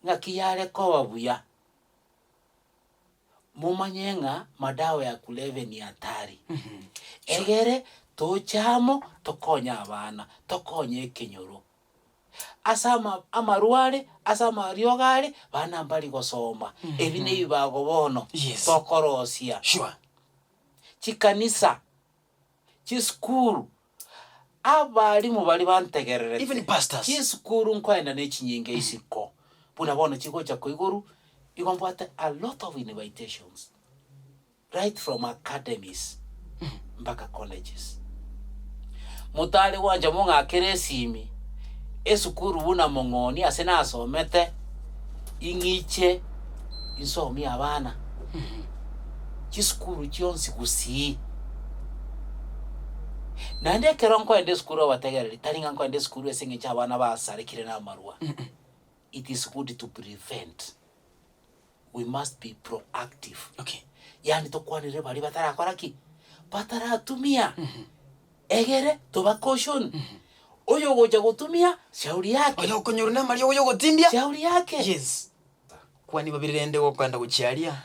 Ng'aki yare koba buya, momanye ng'a madawa ya kulevya ni hatari, egere toche amo tokonye abana, tokonye ekenyoro. Ase ama amarwa are, ase amariogo are, bana mbari gosoma, ebi na ebibago bono Yes. tokorosia. Sure. Chikanisa, chisukuru, abalimu baria bantegererete, Even pastors. chisukuru nkoenda na echinyinga isiko, buna bono chigocha koigorwa, igo mbwate a lot of invitations, right from academies mpaka colleges. Motare gwancha mong'akere esimi, esukuru buna mong'oni ase nasomete, ing'iche insomie abana, chisukuru chionsi gusii. Naende ekero nkoenda esukuru obategereri, tari ng'a nkoenda esukuru ase eng'encho abana basarekire na amarwa, it is good to prevent, we must be proactive. Okay. Yaani tokwanere baria batarakora ki? Bataratumia, egere toba caution, oyo ogocha gotumia shauri yake. Oyo okonyorwa na amariogo ya ogotimbia. Shauri yake. Yes. Kwani babere rende gokenda gochia aria.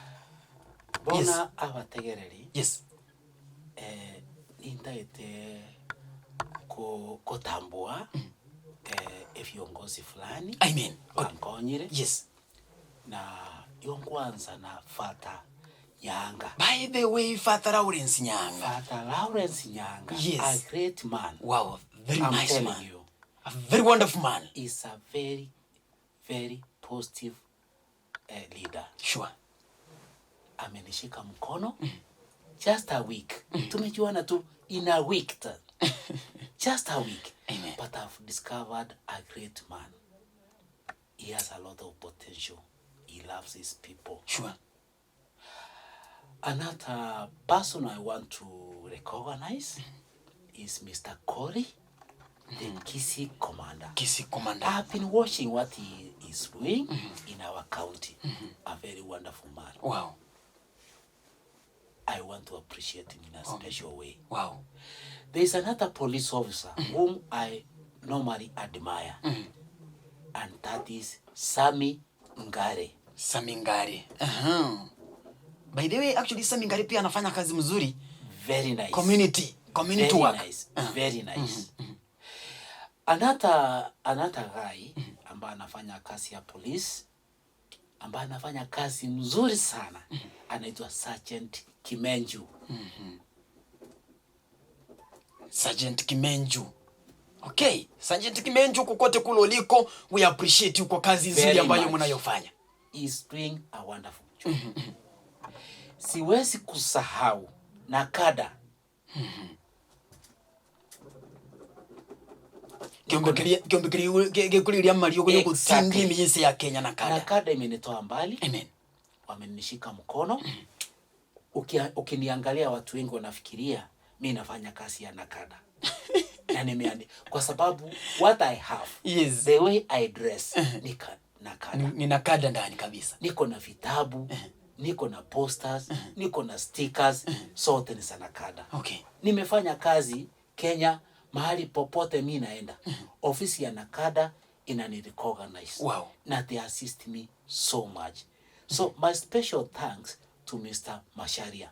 Bono Yes. abategereri Yes. eh, nintagete ko- kotambua eh, ebiongozi fulani Amen. Good. bankonyire Yes. na igo nkwansa na Father Nyanga. By the way, Father Lawrence Nyanga. Father Lawrence Nyanga, Yes. a great man. Wow, very I'm nice telling man. you. A very wonderful man. Is a very, very positive eh, leader. Sure. Amenishika mkono just a week. Tumejuana tu in a week. ta. Just a week. Amen. But I've discovered a great man. He has a lot of potential. He loves his people. Sure. Another person I want to recognize is Mr. Corey, the Kisii commander. Kisii commander. I've been watching what he is doing in our county. A very wonderful man. Wow. I want to appreciate him in a special way. Wow. There is another police officer whom I normally admire, and that is Sammy Ngare. Sammy Ngare. Uh-huh. By the way, actually Sammy Ngare pia anafanya kazi mzuri. Very nice. Community, community very work. nice. Very nice. Another, another guy ambaye anafanya kazi ya police ambaye anafanya kazi mzuri sana anaitwa Sergeant Kimenju. Sergeant Kimenju. Okay, Sergeant Kimenju kokote kule uliko, we appreciate you kwa kazi nzuri Very ambayo much. mnayofanya. Is doing a wonderful job. Siwezi kusahau Nakada. Kiombe kiria kiombe kiria gekuriria amariogo Exactly. yogotindia emiyense ya Kenya Nakada. Nakada imenitoa mbali. Amen. Wamenishika mkono. Ukia, ukiniangalia watu wengi wanafikiria mi nafanya kazi ya Nakada. Na nimeani kwa sababu what I have Yes. the way I dress ni ka- Nakada. Ni, ni Nakada ndani kabisa. Niko na vitabu, niko na posters, niko na stickers, zote ni za Nakada. Okay. Nimefanya kazi Kenya mahali popote mi naenda. Ofisi ya Nakada inani recognize. Wow. Na they assist me so much. So my special thanks to Mr. Macharia.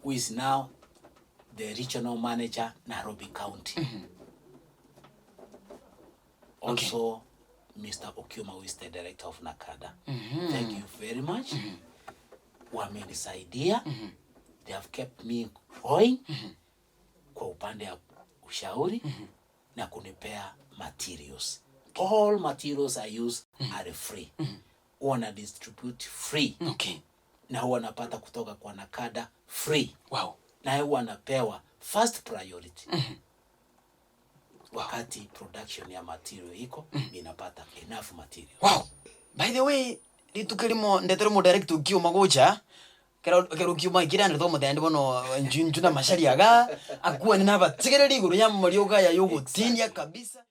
Who is now the regional manager Nairobi County. Also Mr. Okioma who is the director of Nakada. Thank you very much. Wamenisaidia. They have kept me going kwa upande ya ushauri na kunipea materials. All materials I use are free. Huwa na distribute free. Okay. Na huwa napata kutoka kwa Nakada free. Wow. Na huwa napewa first priority. Wakati production ya material iko, mi napata enough material. Wow. By the way, rituko erimo ndetere omodirect Okioma gocha, ekero ekero Okioma aikire ande tomotebi bono inchu inchu na amashari igaa, akwane na abatigereri igoro ya amariogo aya ya ogotinia kabisa.